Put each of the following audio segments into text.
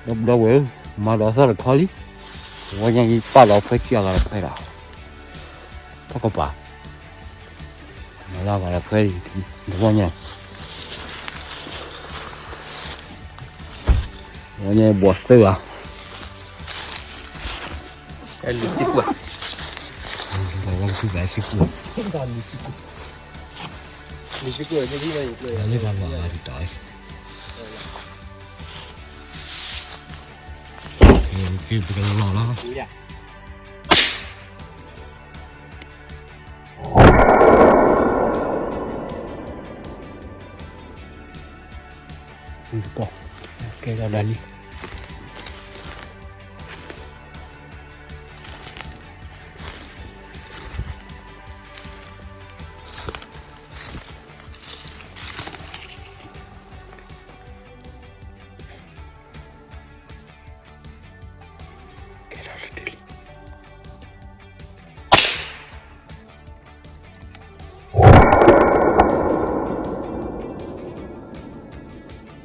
ဒီပုၢ်ဒီဝဲၢ်ဧၢ, မၤဒီးသီၣ်တခီလံ, တဝီညါအံၤပာ်လီၤခွဲးကံအဂၤတခွဲးဒီး, ထီၣ်ကပၤ, မၤလၢအဂၤတခွဲး, တဝီညါ, တဝီညါဘီၣ်သၢဂၤ, အဲ လူစ့ၢ်ကီး, လူစ့ၢ်ကီး, လူစ့ၢ်ကီး, လူစ့ၢ်ကီး, လူစ့ၢ်ကီး, လူစ့ၢ်ကီး, ပကလီၤလီၤ. ကဲထီၣ်ဒီးလံ. ကဲထီၣ်ဒီးလံ.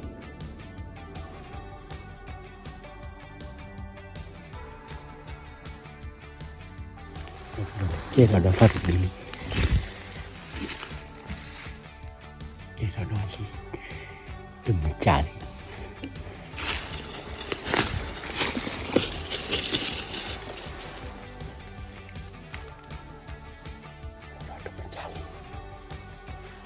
ကဲထီၣ်ဒီးသီၣ်တဒုလံ. ကဲထီၣ်ဒီးလံ. တမုာ်ကၢ်လံ. တမုာ်ကၢ်လံ.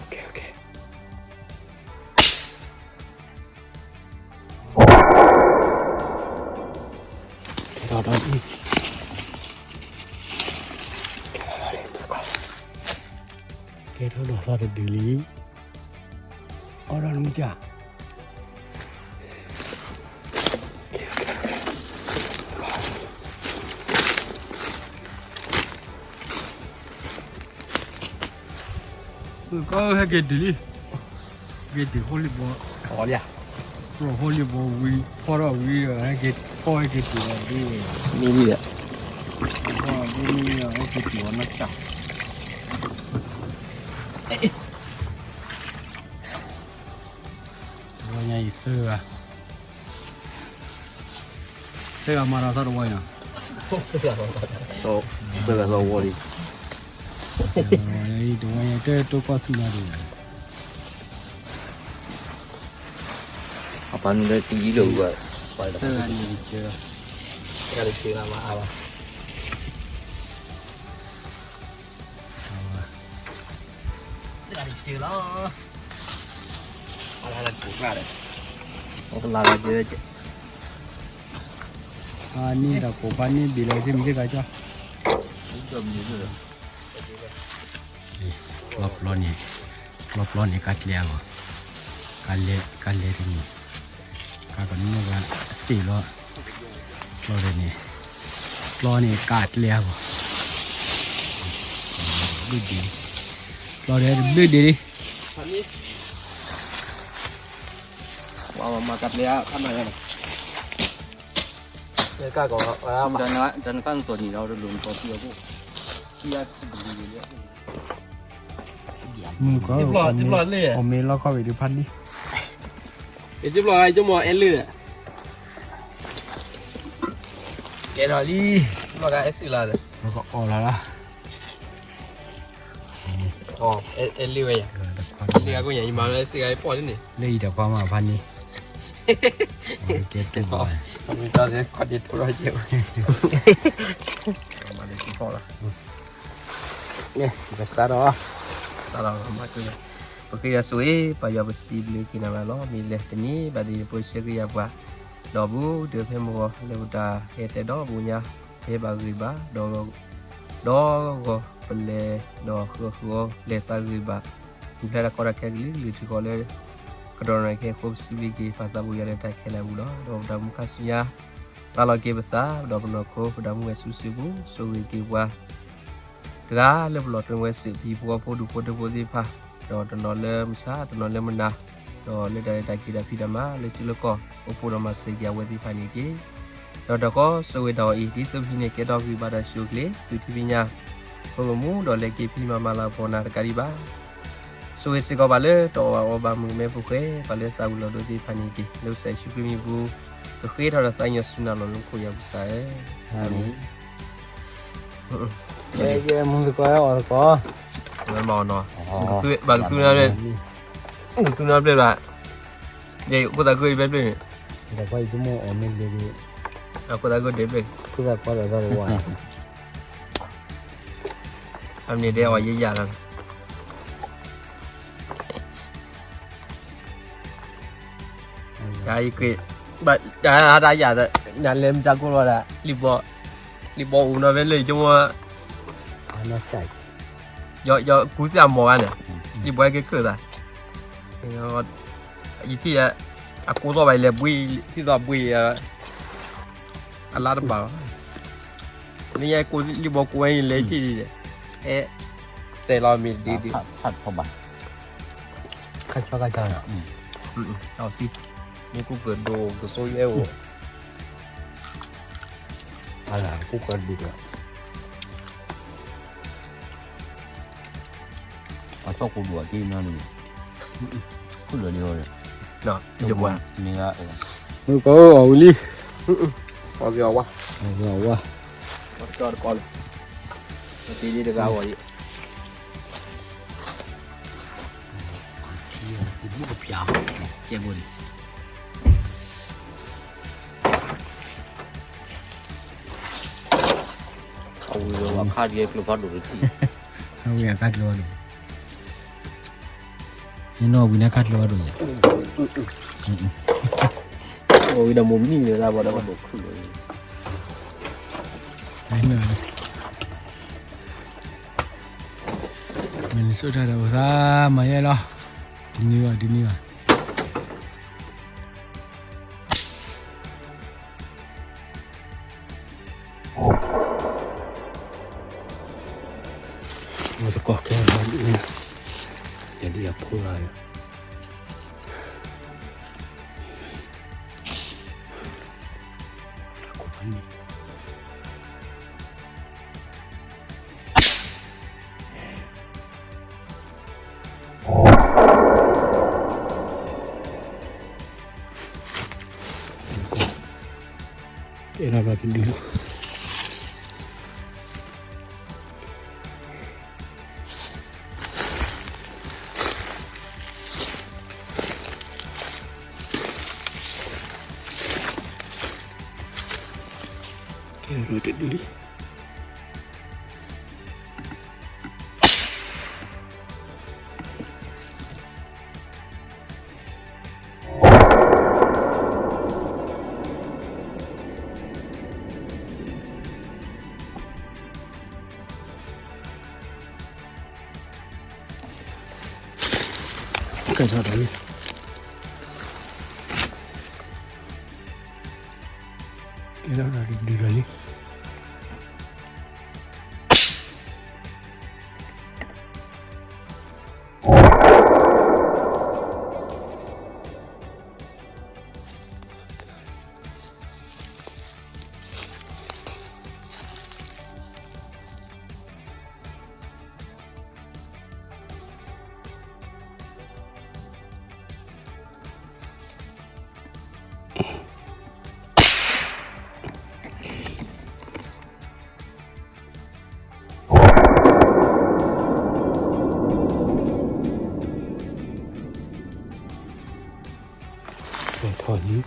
ကဲ ကဲထီၣ်ဒီးလံ. ကဲထီၣ်ဒီးသီၣ်တဒုလံ. အီၣ်ဒီးတမုာ်ကၢ်. ကီၢ်ဟဲက့ၤတုၤလံ, ဟဲက့ၤတုၤဃိလံဘီ, ဃိလံဘီဝံၤ ဖီထီၣ်ဝံၤဒီး ဟဲက့ၤဖီဟဲက့ၤတုၤလီၤဒ်, မ့ၢ်ဒ်, ဖီထီၣ်ဝံၤဒီး ဟဲက့ၤတုၤလီၤနီၢ်ကၢ်. တဝီညါအံၤသၢဂၤ, သၢဂၤမၤဒီးသီၣ်တဝီအံၤနီၤ, သၢဂၤသီၣ်ဝီလံ, တဝီညါတတိၢ်ကီၢ်သူလီၤဒံး, အပၢ်နုၤလၢတယံၤလိာ်ဝဲ, သၢဂၤန့ၣ်တကၢ, သၢဂၤတကၢလီၤမၤအါဘၣ်. သၢဂၤတကၢလီၤ, အလါလၢကိးကျၢ်ဒီး, အကလါလၢကၢ, အန့ၣ်ဒီးကိးပှၤန့ၣ်ဘ့ၣ်လီၤသ့ၣ်မုၢ်သ့ၣ်ဂၤကၢ်, ပျီပျီန့ၣ်, ပျီပျီန့ၣ်ကးကျဲအဂီၢ်, ကးလဲၤ, ကးလဲၤတန့ၣ်, ကးကနီၣ်ဂၤသ့ၣ်လီၤ, ပျီန့ၣ်, ပျီန့ၣ်ကးကျဲအဂီၢ်, ဘုဒ့, ပျီန့ၣ်တဘုဒ့လံ, မၤကးကျဲအါ, ကးကီး, တနကၣ်နကီၢ်နံၤဒီးတလိၣ်နကီၢ်ပံၤအီၤဘိ, မုၢ်ကီး, အိၣ်မ့ၢ်လီၢ်ခီၣ်ဝံၤဒုးဖးဒံ, ယဘျီဂၤယမိၢ်အဲၣ်လၢ, ကဲထီၣ်လံ, ဘျီဂၤအဲၣ်စံၣ်လၢဒီး, အီၣ်လီၤလၢ အဲၣ်လံဝဲယၤ, လံအကိညါ ယမၤလၢစ့ၢ်ကီးပီၣ်လံန့ၣ်, လၢအံၤတခွါမးဖးန့ၣ်, ကဲတူၢ်ဘၣ်, ခီၣ်ဒ့ထိၣ်ထီၣ်ကဲဝဲ, မၤလၢပီၣ်လီၤ, န့ၣ် ပကစးထီၣ်, စးထီၣ်, ပဃ့ယၤဆိၣ်ဂ့ၤ ပၢ်ယွၤပစံးဘျုးက့ၤနၤလီၤ. မ့ၢ်လဲၤတနံၤဘၣ်ဒ်ယဖိဆၢက့ၤယၤပှၤ, ဒီးဘူးဒီးဖဲမုၢ်ဂီၤ လၢပတၢ်ဟဲတဲဒီးဘိညါ, ပဟဲဘၣ်ဂ့ၤဘၣ်, ဒီးဂီၤပလဲၤဒီးဃၢဃၢလဲၤသးဂ့ၤဘၣ်, မုၢ်ဖျဲးတၢ်ကီတၢ်ခဲကလုာ်ကလုာ်ထံကီၢ်လၢ ကတီၢ်နံၤခဲအံၤအဃိ ပစံးဘျုးက့ၤပၢ်သးဘိယွၤလၢတၢ်ခဲလၢာ်အပူၤလီၤ. ဒီးပတၢ်မူခါဆူညါ ပာ်လီၤက့ၤပသး ဒီးပနီၢ်ခိ ပတၢ်မူဝဲစုာ်စုာ်ပူၤ ဆိၣ်ဂ့ၤက့ၤပှၤ တဂၤလၢပလီၢ်တၢ်ဝဲစုာ် ပဟံၣ်ဖိဃီဖိဒူၣ်ဖိထၢဖိသ့ၣ်တဖၣ်, ဒီးတနီၤလၢမုၢ်ဆါ တနီၤလၢမုၢ်နၤ, ဒီးလၢတၢ်ရဲၣ်တၢ်ကျဲၤတၢ်ဖံးတၢ်မၤ လၢထံလၢကီၢ် အိၣ်ဖှိၣ်ဒီးမၤစၢၤက့ၤအဝဲသ့ၣ်တဖၣ်န့ၣ်တက့ၢ်. ဒီးတၢ်ကီ ဆိၣ်ဂ့ၤတၢ်အီၣ်အံၤ ဒ်သိးပဟံးန့ၢ်ကဲထီၣ်ဂံၢ်ဘါတၢ်ဆူၣ်အိၣ်ချ့ သုးထံဖံးညၣ် ဖိမုၣ်မူ ဒီးလဲၤက့ၤဖံးမၤမၤလၤကပီၤနၤတကးဒံးဘၣ် ဆိၣ်ဂ့ၤစ့ၢ်ကီးပှၤလၢတအီၣ်ဘၣ်အီဘၣ်မုၢ်ကမဲဖိဃဲ ပှၤလၢသးဝံၤလီၤဒိသ့ၣ်တဖၣ်န့ၣ်တက့ၢ်. လၢကစၢ်ယ့ၣ်ၡူးခရံာ်မံၤပူၤ ကဃ့ထီၣ်ဒီးသးကညီၤဆူနၤလီၤ လၢခိၣ်ယၤပူၤစၢ်ဧၢ, အမံၤ, ယဲမူသကိးအီၣ်သကိး, မၤအီၤနီၤ, ဘၣ်ကသူနၤဘျဲၣ်, ကသူနၤဘျဲၣ်ဘၣ်, ယကိၣ်သးဂၢၢ်ဒံးဘျဲၣ်ဘျဲၣ်န့ၣ်, ဒီးပှၤယဆိကမိၣ်အီၤမ့ၢ်လၢဒ်, အကိၣ်သးဂၢၢ်ဒံးဘျဲၣ်, ဖုသးကွၢ်ဒီးသးတဝါ အမ့ၢ်ဒဲအီၤယဲယၤလီၤ, ယၤယက့ၤ, ဘၣ်တၢ်ယၤ, နလဲၤမတၤကိၢ်လီၤဒၣ်, လံၣ်ဘီ, လံၣ်ဘီအိၣ်နီၤဖဲလၢယဆိကမိၣ်, ယကူစၢ်မီၤဂၤန့ၣ်, လံၣ်ဘီက့ၤခၢၣ်သး, ယထံၣ်, အကိၢ်သီၣ်ဘၣ်လဲၤဘှံး, ထံၣ်သီၣ်ဘှံး, အလါတဘၣ်လီၤ, မ့ၢ်ယဲကိၢ်လံၣ်ဘီကိၢ်ဝဲန့ၣ်လဲၤထံၣ်ဒ်, အဲ, တဲလီၤမ့ၢ်ဒ်ဒ်, ခါဆူညါ, ခါဆူညါ, မ့ၢ်ကူကဒိၣ် ကစိယဲအိၣ်, အလၢကူကဒိၣ်ဒီး အထီၣ်ကူဒိၣ်အက့ၢ်နီၤန့ၣ်, ခုၣ်လၢာ်လံဟီဒီး, ယပှၤ, မ့ၢ်ဂၤ, မုၢ်ကီၢ်အီၣ်ဝံၤလံ, အီၣ်က့ၤအီၣ်ဝါ, အီၣ်က့ၤအီၣ်ဝါ, တကီၢ်လၢ, တ့လံတဂၤအီၣ်လံ, ကဲဘိန့ၣ် အဝံၤအခါဒ်ကျိဖးဒိၣ်တထံၣ်, အဝံၤအခါကျိဖးဒိၣ်, ယနီၢ်ဝံၤန့ၣ်အခါကျိဖးဒိၣ်ယဲ, အဝံၤဒီးမိၢ်မံလၢၤလၢဘၣ်ဒီးဘၣ်ဒိၣ်ခုၣ်လီၤ, မ့ၢ်နဆိၣ်တၢ်ဒီးပသးမၤယဲလီၤ, ဒ်န့ၣ်ဘၣ်ဒ်န့ၣ်ဘၣ်. မ့ၢ်သကိးကဲလီၤ, ယဒ်အဖိလီၤ, ယၤ, ကဲထီၣ်ဒီးတဒုလီၤ, ကဲထီၣ်ဒီးတဒုလံ. ကဲထီၣ်ဒီးလံ, ကဲထီၣ်ဒီးတဒုလီၤလံ. ကဲထီၣ်လံ, ကဲထီၣ်ဒီးလံ. နီ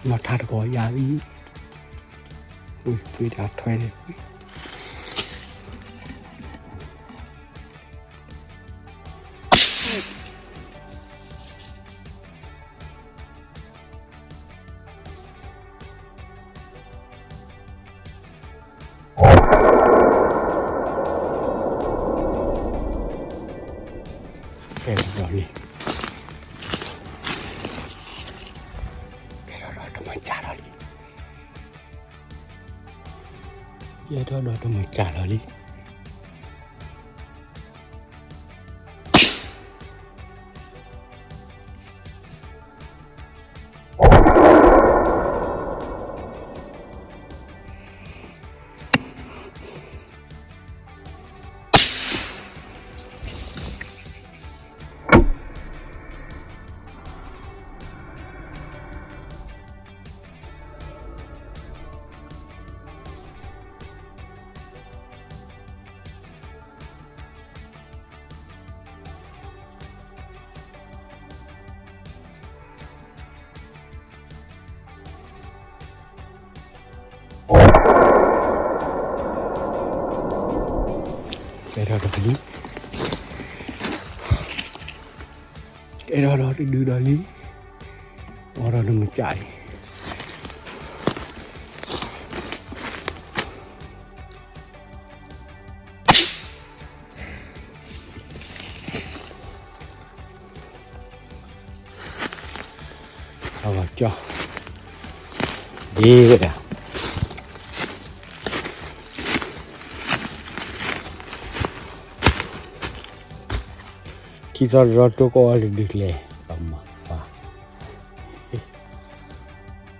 ၢ်ထါတကီၢ်ယၤအံၤ, ဝံၤသွံၣ်တၢ်ထွဲန့ၣ်. ကဲထီၣ်ဒီးလံ, ကဲထီၣ်ဒီးတမၤစၢ်ဒီးလံ, ကဲထီၣ်ဒီးတမၤစၢ်ဒီးလံ. အဲၣ်ဒိးတဒုဒီးလံ, အဲၣ်ဒိးတဒုဒီးလံ, အိၣ်ဒီးတမုၢ်ကၠးအံၤ, အဝဲကၠီ, ဒ်ဝဲဒၣ် ခံသီတသီတိၢ်ကီၢ်ဝဲတဒုကျဲ, ပှၤမၤပှၤ,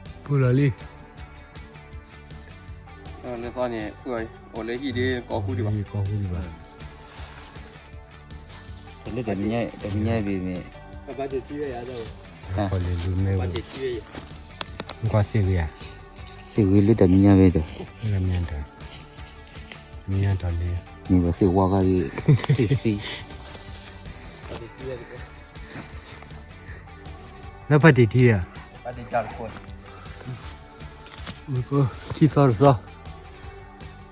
ပုၢ်လီၤလံ, လၢသီန့ၣ် အိၣ်လၢဟံၣ်ဒ်ကီၢ်ဃူဒံးဘၣ်, ကီၢ်ဃူဒံးဘၣ်, လၢတမံၤညါဘ့ၣ်မ့ၢ်, ပှၤလ့ၤလူမ့ၢ်, ကွၢ်သ့ၣ်ဂ့ၤဧါ, သ့ၣ်ဂ့ၤလၢတမံၤညါဘ့ၣ်ဒီး, မံၤညါဒီးလ့ၤ, မ့ၢ်ဒီးသ့ၣ်ဝါဂၤဒ်, သ့ၣ်သံ လၢဖါတံၢ်ထံဧါ, ခံသီတသီ, ဟ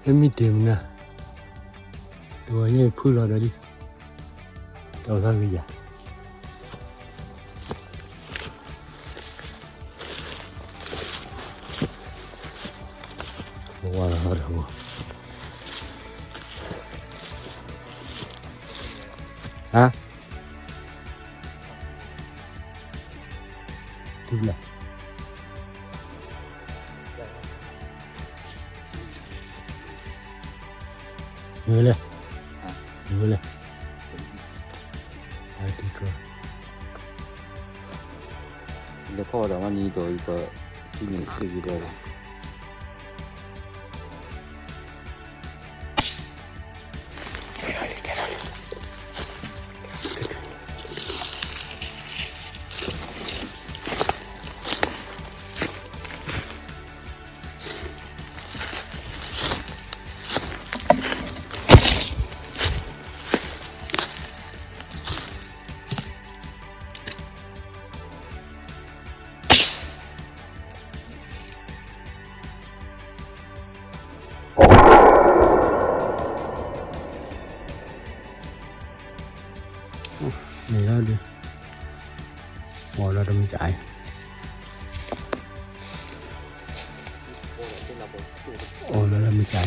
ဲမံတ့ၢ်မနုၤ, တဝဲညါဖုလီၤဒီးလံ, တသီဂ့ၤယၤ, ဝါလီၤဒီး, ဟါ တူၢ်ဘျၢ, မ့ၢ်ဝဲလဲၣ်, မ့ၢ်ဝဲလဲၣ်, အတံၤကြၢး, လဲၤဖီၣ်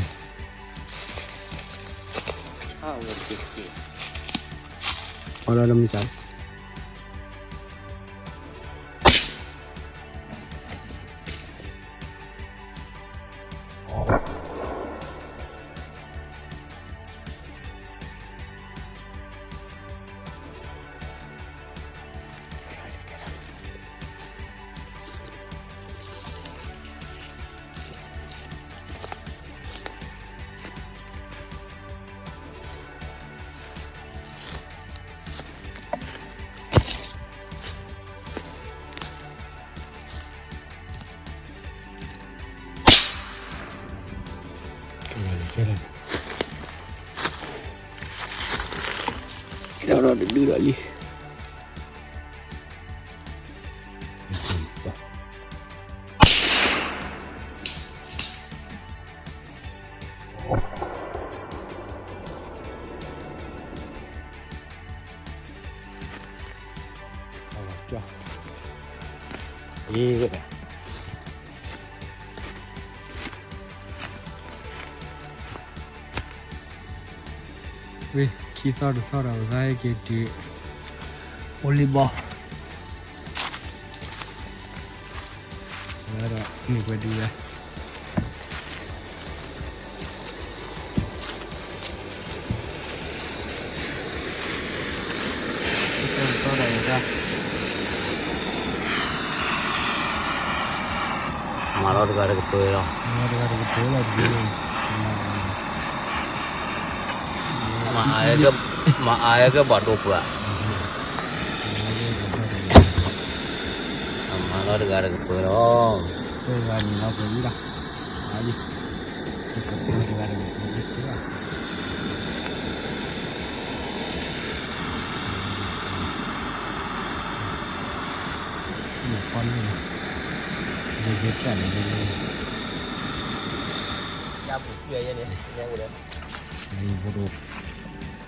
ဝဲဒၣ်မ့ၢ်နံၤဒီးအံၤဒီး, ထံန့ၣ်စ့ၢ်ကီးဒီး မ့ၢ်လီၤဒုး, အိၣ်လီၤတမ့ၢ်ကၠးအံၤ, အိၣ်လီၤလၢမ့ၢ်ကၠးအံၤ, အိၣ်လီၤလၢမ့ၢ်ကၠးအံၤ. ဒီးတဒုဒီးလံ. ဝ့ၢ် ခံသီတသီဒီး ပသးဟဲက့ၤတုၤ အိၣ်လံဘီ ဒီးမ့ၢ်ပှဲၤဒုးဝဲ မၤလီၤတဂၤတကပၤလီၤ. မၤအါကဲဘၣ်ဒိပှၤ, မၤလီၤတဂၤတကပၤလီၤ.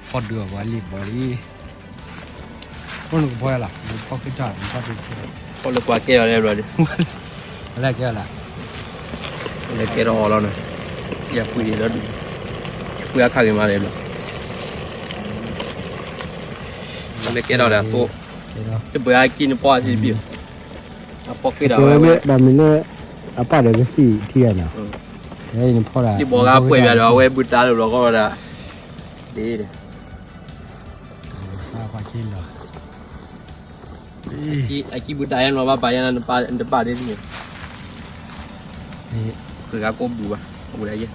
ဖီဒုးအီၤပှၤလံာ်ဘီလံ, အိၣ်နကဖီလၢ်လီၤ, နဖီကတၢၢ် နဖီတထံၣ်, ဖီလၢပှၤကဲအီၤလဲၣ်ဘျီဒီး, လဲၤကဲအီၤလၢ်, လဲၤကဲထီၣ်အီၤလီၤန့ၣ်, ယပှ့ၤဒီး, ပှ့ၤအခါဂ့ၤမးလဲၣ်ဘျီ, လဲၤကဲထီၣ်ဒီးအသိး, တပှ့ၤအကံၢ်နပီၢ်အထံတပံၤ, အဖီက့ၤဒီးဝဲ, ဒီးမ့ၢ်လၢ, အပၢ်ဒီးကသံၣ်ထံဂၤနီၤ, နဖီဒၣ်, လံာ်ဘီဂၤပှ့ၤဘၣ်ဒီး အဝဲဘူးတၢ်လၢဘျီကီၢ်ဝဲဒၣ်, ဒ် အကံၢ်ဘူးတၢ်ယါနီၤ ဘၣ်ပာ်ယါနီၤ နတပာ်ဒ်န့ၣ်, ဃုဂၤကိးဘူးဘၣ် ဘူးဒၣ်ယဲ, လ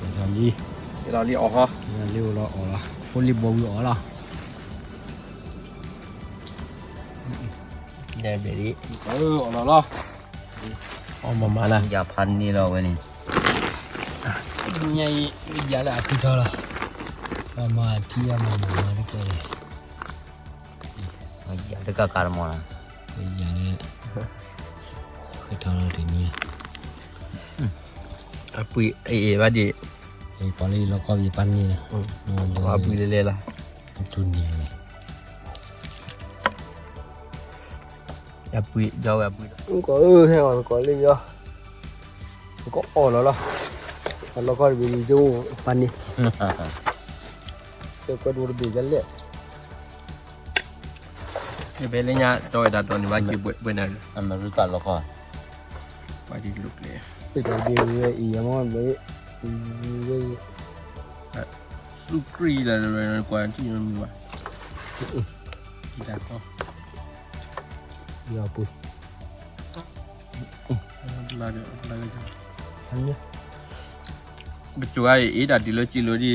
ံ, လံအီၣ်ဟီ, လံအီၣ်လီၤ, အိၣ်လံဘီဝံၤအီၣ်လီၤ, အီၣ်လီၤလီၤ, အီၣ်မၤမၤလၢ ယၤဖးန့ၢ်လီၤဝဲန့ၣ်, ညါအံၤယၤလၢအဃုထီလီၤ, ပမၤထံအမၤမၤမၤတကဲ, ယၤတကးကးတမီၤလီၤ, ယၤလၢ, ဃုထီလီၤတနံၤ, အပှ့ၤအအံၤဘၣ်ဒံး, ပှၤလၢယလီၤကီၢ်ယပၢ်န့ၣ်လီၤ, အပှ့ၤလဲၤလဲၤလီၤ, ထူန့ၣ်, အပှ့ၤဒီးဝဲအပှ့ၤဒီး, ကီၢ်အၢဟဲအီၤကီၢ်လၢယီ, ကအီၣ်လီၤလီၤ, အလီၤကီၢ်တဘ့ၣ်န့ၣ် ယအိၣ်ပၢ်န့ၣ်, ယကွဲးဒိတဘ့ၣ်ယလဲၣ်, ယဖဲလၢညါတီဝဲဒၣ်တီန့ၣ် ဘၣ်က့ၤပှဲၤနၤ, အမဲရကၤလီၤကီၢ်, ဘၣ်က့ၤလိာ်ကျဲ, ပတဘ့ၣ်ဝဲအံၤယမ့ၢ်ဘၣ်, လူၢ်ကြံလၢကွၢ်ထံၣ်မ့ၢ်ဘၣ်, ယၤပူၤ, ပစိၤအံၤအ့ၣ်တၢ်ဒ်လၢစံးလိၤဒ်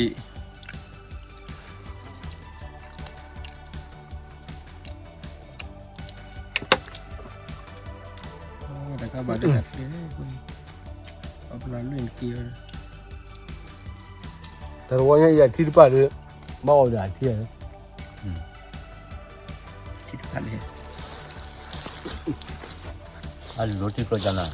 တခါဘၣ်, အပလၢလွံၢ်နက့ၤ, တၢ်တဝီညါအံၤအထံတပာ်ဒီး, ဘၣ်အီၣ်ဒီးအထံ, ထံတပာ်န့ၣ်, အလိၤထံကျိကနၤ ဖီထံပျၢ်, ဖီထံပျၢ်န့ၣ်တဘိ, စံးကဒံလဲၣ်,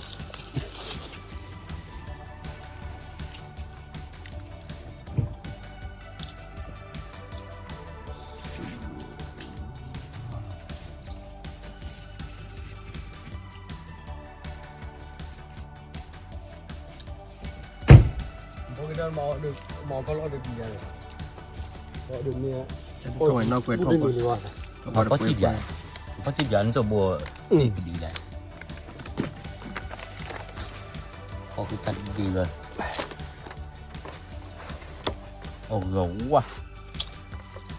ဖီကတၢၢ်ဒံလီၤ, အဂီၤဝါ,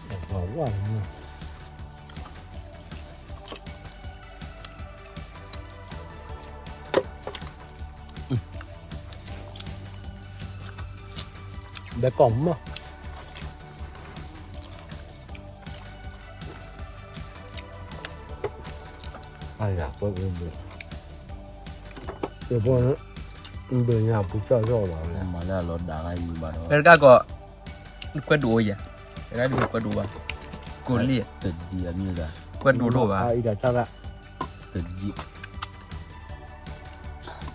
အဂီၤဝါ, ဘဲကီၢ်မး, အယၤပှဲၤဘၣ်, ယပှဲၤ, ဘၣ်ညါပူၤကၠီၣ်ကၠီၣ်လီၤ, မၤလၢအလီၤဒၣ်ဂၤအံၤဘၣ်ဒီး, ဖဲတကးကီး, ကွဲးဒိၣ်အိၣ်ယၤ, တကးဒ်ကွဲးဒိၣ်ဘၣ်, ကိးလံ, တဒံအမ့ၢ်ဒၣ်, ကွဲးဒိၣ်ဒိၣ်ဘၣ်, တ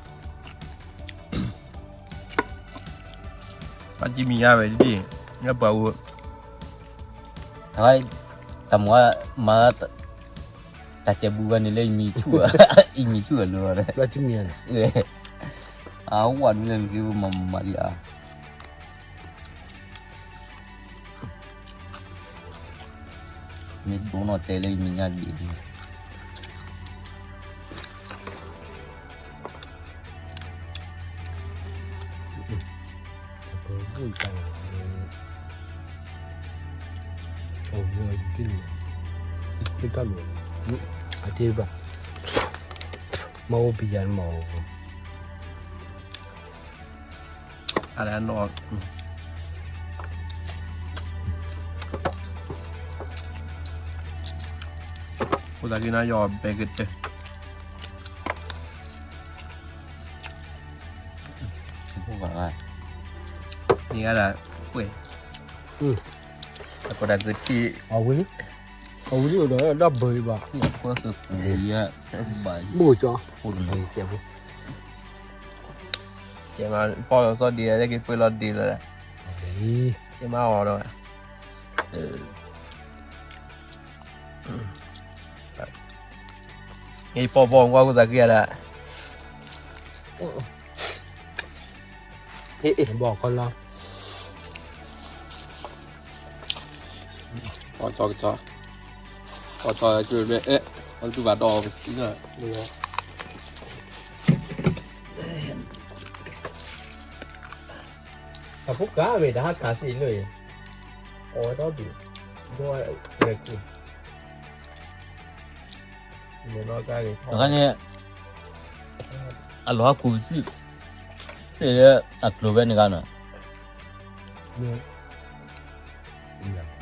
ဒံ ပှၤကမံၤညါဝဲဒ်, ညါပှၤဝဲ, တၢ်မၤ, တၢ်စဲးဘူးဝဲန့ၣ်လၢယမံၤဆူၣ်, ယမံၤဆူၣ်အလိၤလီၤ, အဝဲဒ်လဲၣ်နက့ၤမၤမၤဒံးဧါ, မ့ၢ်ဒိၣ်နီၢ်တဲလၢယမံၤညါဒံးဒံး အတဘၣ်, မၤအိၣ်ပယၤမၤအိၣ်, အလဲၣ်နီၢ်, အိၣ်သးက့ၤနၤယီၤဘဲကတၢၢ် န့ၣ်ဂၤဒၣ်ကွဲၢ်, အကဒၣ်ကထံၣ်, အဝံၤလံ, အဝံၤလံအိၣ်ဒီးဒၣ်ဘၢအံၤဘၣ်, ဘိၣ်ကၠီ, ဘိၣ်ကၠီ, ပီၢ်လီၤစီဒ့လၢက့ၤပၢလီၤဒ့လီၤ, ယမၤအီၤဒီး, ဟ့ၣ်ပီၢ်ပီၢ်ကွၢ်ခိၣ်သးက့ၤယၤဒၣ်, ဟ့ၣ်အ့ၣ်ဘီၣ်ခီလီၤ, ပီၢ်တီကတီၤ, ပီၢ်တီကတီၤအဲၣ်, ပီၢ်တူၢ်ဘၣ်ဒီးပစံၣ်လီၤ. အဖိကါဝဲ တၢ်ဟးကးစ့ၣ်လၢ, အဝဲဒီဒုး, ဒိဝဲ, ဝဲကူ, န့ၣ်, အလီၤဟးကူစ့ၣ်, စ့ၣ်လၢအကျိၤဝဲန့ၣ်ဂ့ၤနီ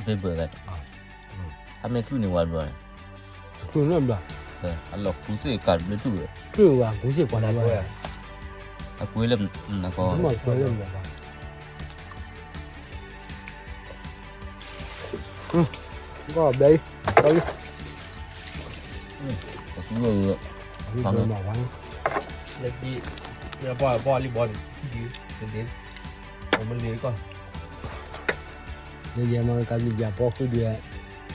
ၤ, ဘ့ၣ်ဘၢၣ်ဂ့ၤ, အမ့ၢ်ချုၣ်န့ၣ်ဝဲဘျီန့ၣ်, အလီၤကူစ့ၣ်ကးဘျုးတူၢ်ဝဲ, အကူလၢ, ကီၢ်ဘျဲ, ကီၢ်လံ, လၢ, ပှၤလံဘီန့ၣ်, မလ့ကီၢ်, လၢယဲမၤကဘျံးယၤပီၣ်ဃုဒံး, ကဘျံး,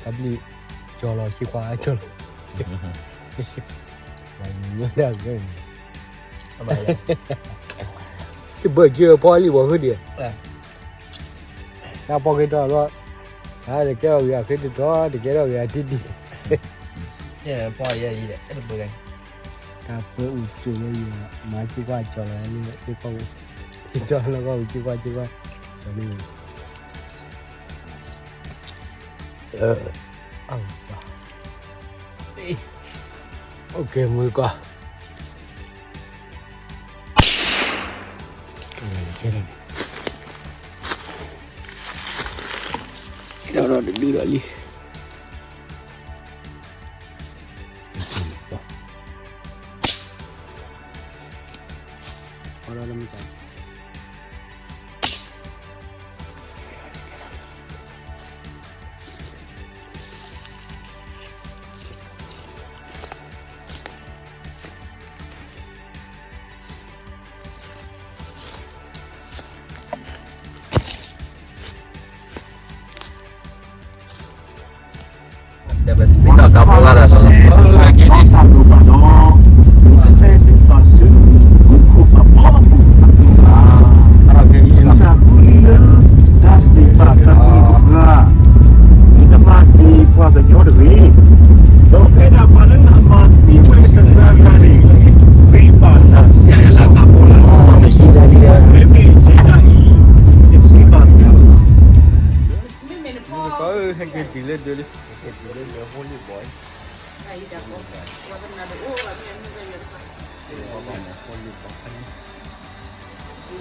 ကၠီလီၤခံခွါကၠီလီၤ, တဘၢၣ်ကၢပီၣ်လံဘီဃုဒံး, တၢ်ပီၣ်က့ၤတီၢ်လီၤ, တကဲထီၣ်ဂ့ၤအဃ့တတီၤ တကဲထီၣ်ဂ့ၤအတံၢ်တံၢ်, တၢ်ပၢအူကၠိလၢယၤ, မၤကၠိကွၢ်ကၠီလီၤ, ကၠိကွၢ်, ကၠီလီၤကီၢ်ကၠိကွၢ်ကၠိကွၢ်, အ, အိၣ်ကဲမုၢ်ကီၢ်, ကဲဒီးတဒုဒီးလံ, အီဒီးတမ့ၢ်တၢ် တၢ်ပသံတၢ်ကးပှၤဂၤဒီး, တၢ်စံးပာ်တၢ်မုၢ်ဂၤ, မ့ၢ်တမၤသံပှၤကညီတဂ့ၤ, ဒီးဖဲဒၣ်ပှၤလၢအမၤသံဝဲတဂၤဂၤန့ၣ်, မ့ၢ်ဘၣ်တၢ်စံးလၢကးပှၤလၢ, မ့မ့ၢ်ယဲဒၣ်အံၤ, ယစံးဘၣ်သု, မ့ၢ်မ့ၢ်နဖီ, ဟဲက့ၤတုၤလၢဒၢးလံ, ဟဲက့ၤတုၤလၢဒၢး ဟ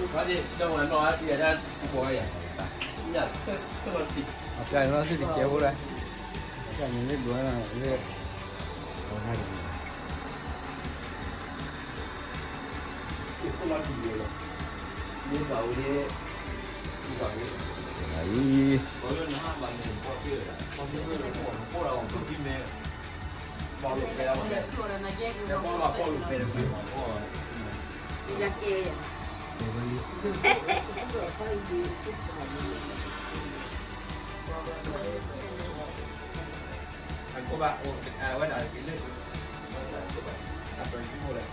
ိလ့ၣ်ဘီ, အပျဲၢ်န့ၣ်လီၤစ့ၢ်တကဲဖိဒၣ်, အပျဲၢ်န့ၣ်လၢဒွးနၤလၢ, အံၤ အကိးဘၣ်, အဝဲဒၣ်က့ၤလၢ, အပၢၤကံဖိလဲၣ်